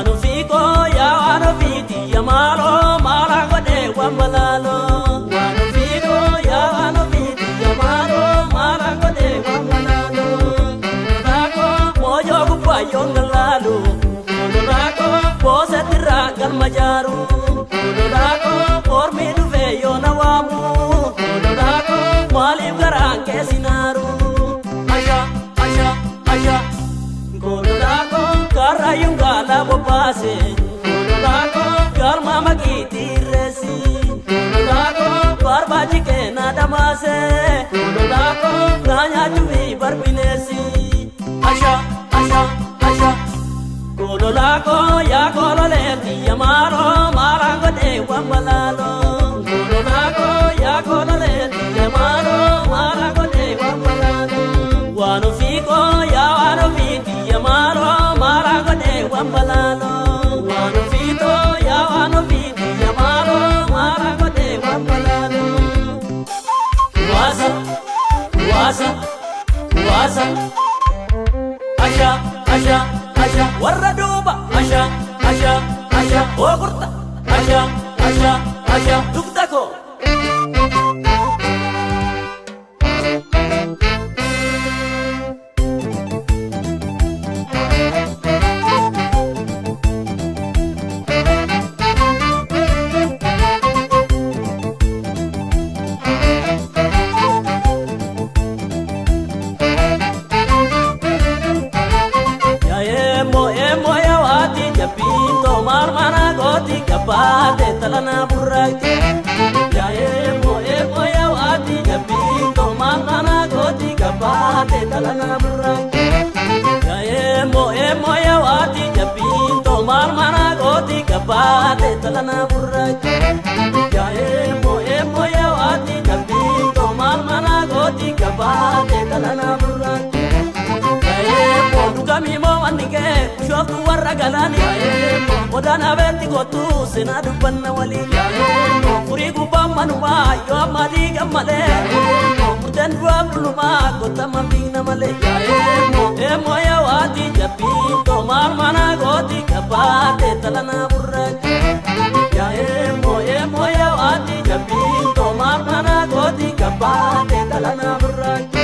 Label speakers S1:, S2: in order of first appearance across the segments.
S1: Waan ofii koo yaa waan ofiiti yaa maaloo maala godhee waan malaaloo. Waan ofii koo yaa waan ofiiti yaa maaloo maala godhee waan malaaloo. Gololaa koo moojoo gubbaa yoon galaalu. Gololaa koo boosettirraa galma jaaru. Gololaa koo ormi dhufee yoo na waamu. Gololaa koo maaliif garaan keessi naaru. Asha asha asha. Gololaa koo karrayyuun gaala bobbaase. Gololaa koo galma makiitii reessi. Gololaa koo barbaachi keenna dhamaase. Gololaa koo na nyaachuufi barbineessi. Asha asha asha. Gololaa koo yaa gololeetti yaa maaloo maalaan godhee waan malaaloo. Gololaa koo yaa gololeetti yaa maaloo maalaan godhee waan malaaloo. Waan ofii koo yaa waan ofiiti yaa maaloo maalaan godhee waan malaaloo. Waan ofii too yaa waan ofiiti yaa maaloo maalaan godhee waan malaaloo. Waasa waasa waasa. Asha asha asha warra duuba asha asha asha oogurta asha asha asha dugda koo. Yaa emoo yaa waati jabbiintoo maal mana gooti gabaate talana burraaqe. Yaa emoo yaa waati jabbiintoo maal mana gooti gabaate talana burraaqe. Yaa emoo yaa waati jabbiintoo maal mana gooti gabaate talana burraaqe. Yaa emoo yaa waati jabbiintoo maal mana gooti gabaate talana burraaqe. Dhugamii wanni kee bishooftuu warra galaani. Odaan abeetti kottu seenaa dubbanna waliin. Furii gubbaan manumaa yoo amma diigan malee. Murteen duraaf dhulumaa gottama fiigna malee. Emoo yaa waati jabbiintoo maal mana gooti gabaate talana burraaqe. Yaa emoo yaa waati jabbiintoo maal mana gooti gabaate talana burraaqe.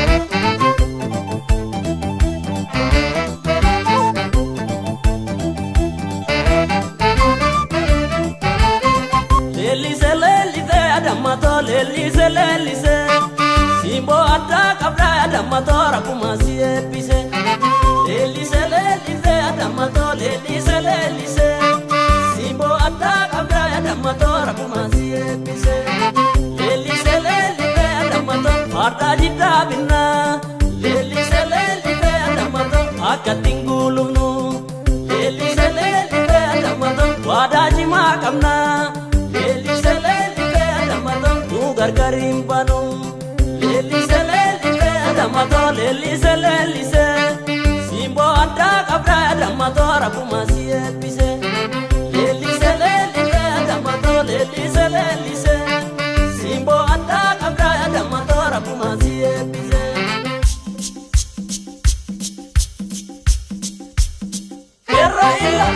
S1: Leellise leellise adammatoo leellise leellise simboo addaa qabdaa adammatoo rakkuma si eebbise. Leellise leellise adammatoo leellise leellise simboo addaa qabdaa adammatoo rakkuma si eebbise. Leellise leellise adammatoo farda jiddaa binnaa. Leellise leellise adammatoo akka ittiin guulufnu. Leellise leellise adammatoo waadaa cimaa qabnaa. Leellise leellise adammatoo nu gargar hin baanu. Leellise leellise adammatoo leellise leellise simboo addaa qabdaa adammatoo rakkuma si eebbise. Leellise leellise adammatoo leellise leellise simboo addaa qabdaa adammatoo rakkuma si eebbise. Kerra illa.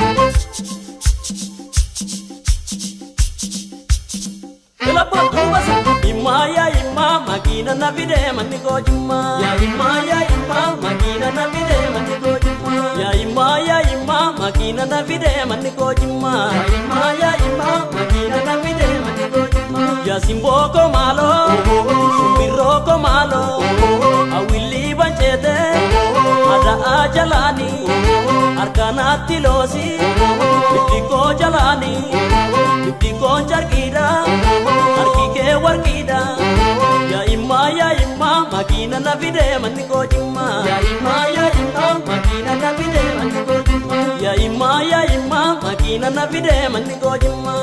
S1: Imma ya imma magina na fide manni koo jimma. Ya imma ya imma magina na fide manni koo jimma. Ya imma ya imma magina na fide manni koo jimma. Ya imma ya imma magina na fide manni koo jimma. Ya simboo koo maaloo simbirroo koo maaloo hawwilli banceete adaa jalaani harkanaatti loosi biddi koo jalaani biddi koo jarqiidha harki kee warqiidha. Yaa imma magina na fide manni koo jimma. Yaa imma magina na fide manni koo jimma. Yaa imma magina na fide manni koo jimma.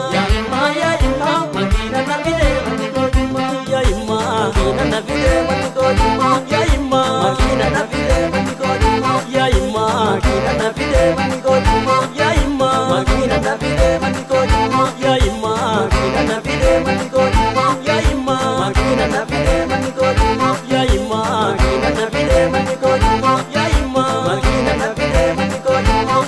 S1: Yaa imma magina na fide manni koo jimma. Yaa imma magina na fide manni koo jimma. Yaa imma magina na fide manni koo jimma. Yaa imma magina na fide manni koo jimma. Yaa imma magina na fide manni koo jimma. Yaa imma magina na fide manni koo jimma. Yaa imma magina na fide manni koo jimma. Yaa imma magina na fide manni koo jimma. Yaa imma magina na fide manni koo jimma.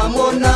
S2: Namoonni